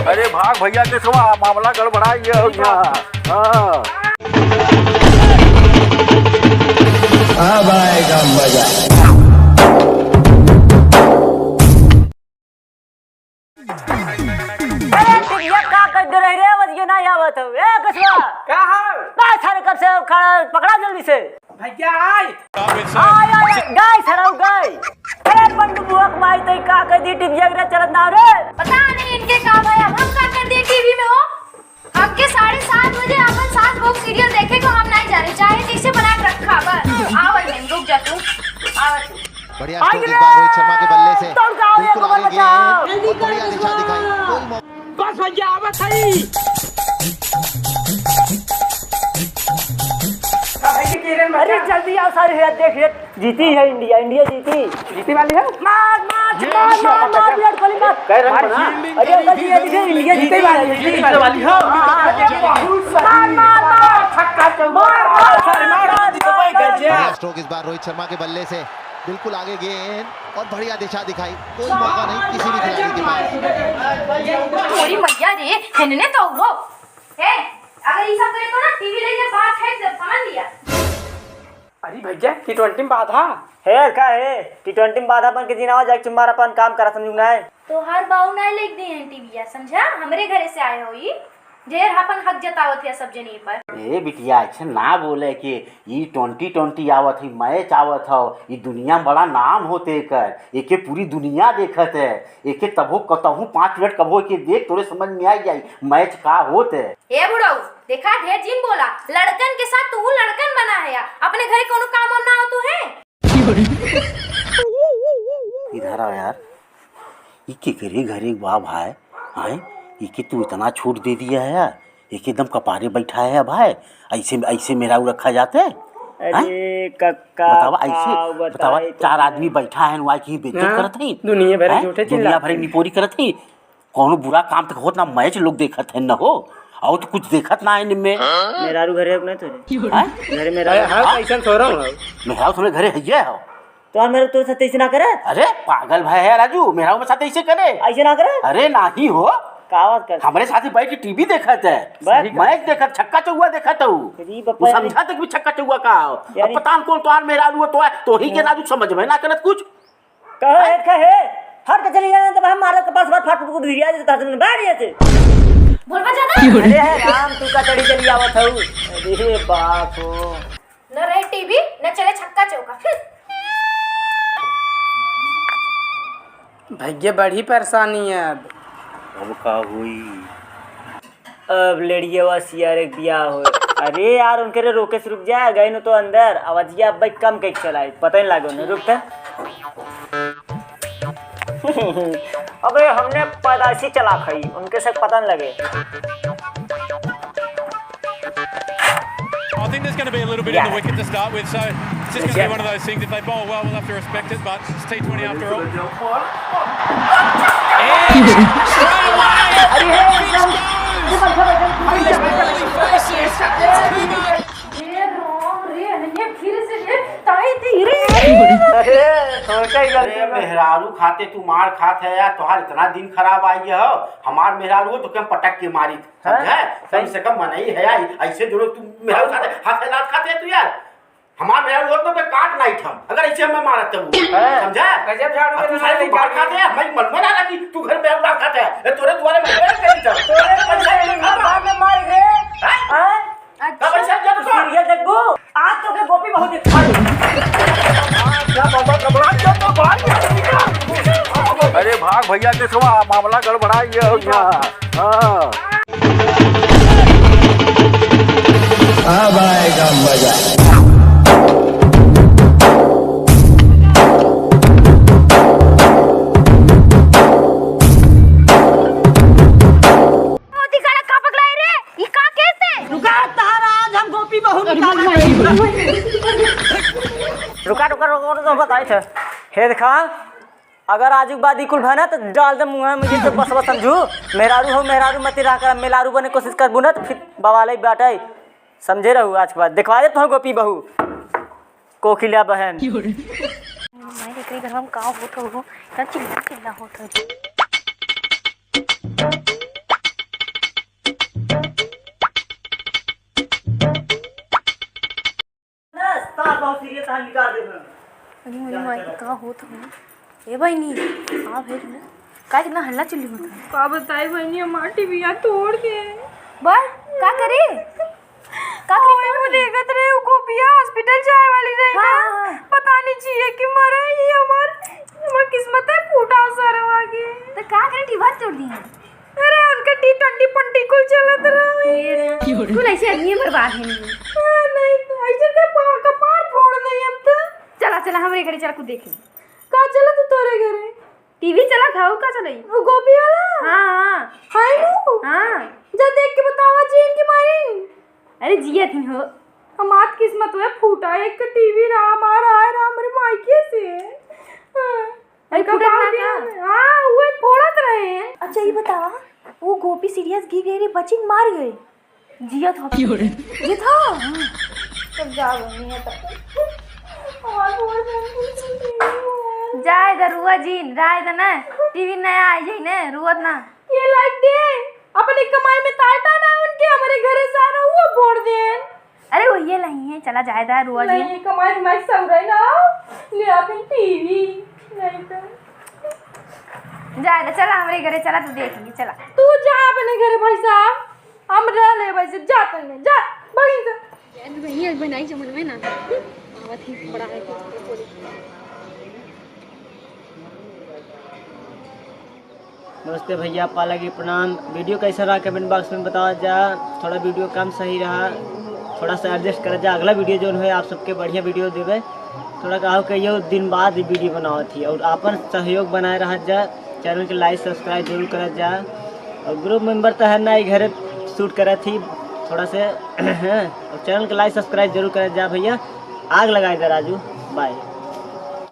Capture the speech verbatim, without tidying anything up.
अरे भाग भैया के सवा, मामला गड़बड़ा गया हो यहाँ। हाँ। अब आएगा मजा। अरे टिबिया का कर दे रही रे, बजिए ना आवत हो। ए कसवा। का हो? का सारे कब से खड़ा, पकड़ा जल्दी से। भैया आई। आय, आय, आय, गाय सराऊ गाय। अरे पंडू बुआ के माई तई का कर दी टिबिया के चलत ना रे। पता नहीं इनके का भया, हम का कर दिए टीवी में हो? हमके साढ़े सात बजे आपन सास बहू सीरियल देखे को हम नहीं जा रहे, चाहे जैसे बना के रखा बस। आवत नहीं, रुक जा तू, आवत नहीं। बढ़िया स्ट्रोक इस बार रोहित शर्मा के बल्ले से। बिल्कुल आगे गेंद और बढ़िया दिशा दिखाई। कोई मौ- बस भैया, आवत है। अरे जल्दी आओ सारे, हे देख, हे जीती है इंडिया, इंडिया जीती। जीती वाली है? मार, मार, मार, मार, मार, विराट कोहली मार। कै रन बना? अरे अंकल जी, ये देखिए, इंडिया जीती वाली है, जीती वाली। हाँ, हाँ, हाँ। मार, मार, मार। छक्का चौका। मार, मार, मार, मार, मार, मार। बढ़िया स्ट्रोक इस बार रोहित शर्मा के बल्ले से। बिल्कुल आगे गेंद और बढ़िया दिशा दिखाई, कोई मौका नहीं किसी भी खिलाड़ी के पास। थोड़ी मैया रे, हेनने तो उरो। हे, अगर ई सब करे तो ना टीवी लेके बाहर फेंक दे, समझ लिया? अरे भैया, टी ट्वेंटी में बाधा। हे, का हे? टी ट्वेंटी में बाधा बन के जिनावा जाके चुम्मार अपन काम करा, समझू ना? तोहार बाऊ नाहीं लेके दिए हैं टीविया, समझा? हमरे घरे से आए हो ई। ढेर आपन हक जतावत है सब जनी पर। ए बिटिया, ऐसे ना बोले के, ई ट्वेंटी ट्वेंटी आवत है, मैच आवत हौ, ई दुनिया में बड़ा नाम होते एकर, एके पूरी दुनिया देखत है, एके तबो कतहूँ पाँच मिनट कबो एके देख, तोरे समझ में आ जाई मैच का होत है। ए बुढ़ऊ, देखा ढेर जिन बोला, लड़कन के साथ तू लड़कन बना है या, अपने घरे कोनो काम वाम ना हो तू है? इधर आओ यार, ई के करे घरे बा भाई, आए, ई के तू इतना छूट दे दिया है यार, एक एकदम कपारे बैठा है भाई, ऐसे, ऐसे मेहरारू रखा जाते हैं? अरे हैं? कक्का, बतावा, ऐसे, का बतावा, बताई चार तुमने? आदमी बैठा है, वहाँ की बेइज्जत हाँ, करत ही, दुनिया भर हैं? झूठे दुनिया चिल्लाते भर हैं। निपोरी करत ही, कौनो बुरा काम तक होत ना, मैच लोग देखत है न हो, और तो कुछ देखत ना है इनमें। मेहरारू घरे अब नहीं तो रे। हैं? घरे मेहरारू अरे हाँ, हाँ? ऐसा थोड़ा हूँ। मेहरारू तुम्हें घरे है ये हो। तो मेरे तोरे साथ ऐसे ना करे। अरे पागल भाई है राजू, मेहरारू में साथ ऐसे करे। ऐसे ना करे। अरे नाही हो। का बात कर? हमरे साथ ही बैठ के टीवी देखत है। बस। मैच देखत, छक्का चौवा देखत हूँ। अरे वो बप्पा रे। समझा तक भी छक्का चौवा का हो। यार अब पता न कौन तोहार मेहरारू हो, तो है, तो ही के हाँ। राजू समझ में ना करत कुछ। कहो, हैं? हे, कहे, हट के चली जाना, तब हम मारो कपास पर फाट फूट गिरिया देता तुमने, बैठ गए थे। बोल बजा ना। अरे हे राम, तू का चढ़ी चली आवत हऊ? अरे बाप हो। न रहे टीवी, न चले छक्का चौका। भैया, बड़ी परेशानी है अब। अब का हुई? अब लेड़ियवा सियारे के बियाह होए। अरे यार, उनके रे रोके से रुक जा, गए न तो अंदर। आवाजिया अब भाई कम कइके चलाई, पता ही लागो न, रुक त। अबे हमने पैदाइशी चला खाई, उनके से पता न लगे। I think there's gonna be a little bit in the Yeah. wicket to start with, so it's just gonna be Yeah. one of those things. If they bowl well, we'll have to respect it, but It's T twenty after all. अरे, हे, एकदम। हे राम रे, अनन्या फिर से रे, ताई दी रे। अरे, थोड़ा ही गलती अरे, बा। मेहरारू खाते तू मार खात है यार, तोहार इतना दिन खराब आई है हो, हमार मेहरारू हो तो क्या पटक के मारी, हाँ? समझे? कम से कम मनई है यार, ऐसे जो लोग तू मेहरारू खाते, हाथ फैलात खाते है तू यार। हमार मेहरारू होत तो के काट नाइट हम, अगर ऐसे हमें मारत तब। हैं? समझा? गजब झाड़ू अब तू के साले तू निकाल बाहर खाते है, हमारी मन में ना रखी, तू घर में ना खाते है। ए, तोरे दुआरे में मेरे कहीं था। तोरे पैसा ये घर में मार रे। हैं? हैं? अच्छा। कब पैसा जब तू सीरियल देखबू? आज तो के गोपी बहुत दिखा दे। क्या बाबा घबरा गया तो बाहर निकल। अरे भाग भैया के सवा, मामला गड़बड़ा ये हो गया। हाँ। अब आएगा मजा। मोती काला का पगलाई रे? ई का कैसे? रुका, तारा आज हम गोपी बहू निकाला। रुका, रुका, रुका, रुका, बताई थे। हे देखा, अगर आजू के बाद ई कुल भय ना, तो डाल दे मुँह में, ये तो बस, बस समझू। मेहरारू हो, मेहरारू मत रहा कर, मेहरारू बने कोशिश करबू ना, तो फिर बवाले बाटे। समझे रहू, आज के बाद देखवा दे तो गोपी बहू, कोकिला बहन। तेरे घर में का होत हो, का चिल्ला चिल्ला होत हो? साफ साफ सीरियस हाल निकाल दे। अरे मोरी माई, का होत हो? ए बहिनी, का भेल रे? का इतना हल्ला चिल्ली होत है? का बताई बहिनी, हमार टीवीया तोड़ दे। बोल, का करे? का करे? ओए, वो देखत रहे, वो गोपिया हॉस्पिटल जाए वाली रही ना। हाँ, हाँ। पता नहीं जिए कि मरे, ये हमार, हमार किस्मत है, फूटा हो सारा आगे। तो का करे, टीवीया तोड़ दी है? अरे, उनका टी ट्वेंटी पंटी कुल चलत रहे। ये रे, कुल ऐसे आदमी बर्बाद है। हाँ, नहीं, ऐसे का पा-, कपार फोड़ दे अब तो। चला, चला, हमरे घरे चला, कुछ देखे। का चला तू तोरे घरे? टीवी चला था, और का चलाई? वो गोपी वाला? हाँ, हाँ। हाय नु? हाँ। जा देख के बतावा जी इनके मारी। अरे जिया थी हो। हमार किस्मत हुए फूटा, एक टीवी रहा हमारा, आय राम रे माई कैसे? हाँ। अरे, उनका फूटत बाल ना के का? हाँ, वो फोड़त रहे हैं। अच्छा, ये बता, वो गोपी सीरियस गिर गए रे, बचिन मार गए? जियत हो। क्यों रे? जियत हो? तब जा बनी है तब। और बोल बंद कर दे। जाए द रुआ जीन, जाए द ना, टीवी नया आई जाई ना, रुअत ना। ये लाइट दे, अपनी कमाई में ताटा ना उनके, हमारे घरे सारा वो फोड़ दे। अरे, वो ये नहीं है, चला जाए दा, रोज ये। नहीं, कमाई धमाई सब रहे ना, ले आते टीवी, नहीं तो। जाए दा, चला हमरे घरे, चला, तू देख ली, चला। तू जा अपने घरे भाई साहब, हम रह ले भाई साहब, जा तने, जा, भागी जा। यार, वही एक बनाई जमन में ना, आवत ही बड़ा है कुछ। नमस्ते भैया, पाला की प्रणाम। वीडियो कैसा रहा कमेंट बॉक्स में बतावा जा। थोड़ा वीडियो कम सही रहा, थोड़ा सा एडजस्ट करा जा। अगला वीडियो जौन है आप सबके बढ़िया वीडियो देवे। थोड़ा का हो कहियो दिन बाद ही वीडियो बनावत ही और आपन सहयोग बनाए रहा जा। चैनल के लाइक सब्सक्राइब जरूर करा जा। और ग्रुप मेंबर तो है ना, ई घरे शूट करा थी थोड़ा से। और चैनल के लाइक सब्सक्राइब जरूर करा जा भैया। आग लगाए दे राजू, बाय।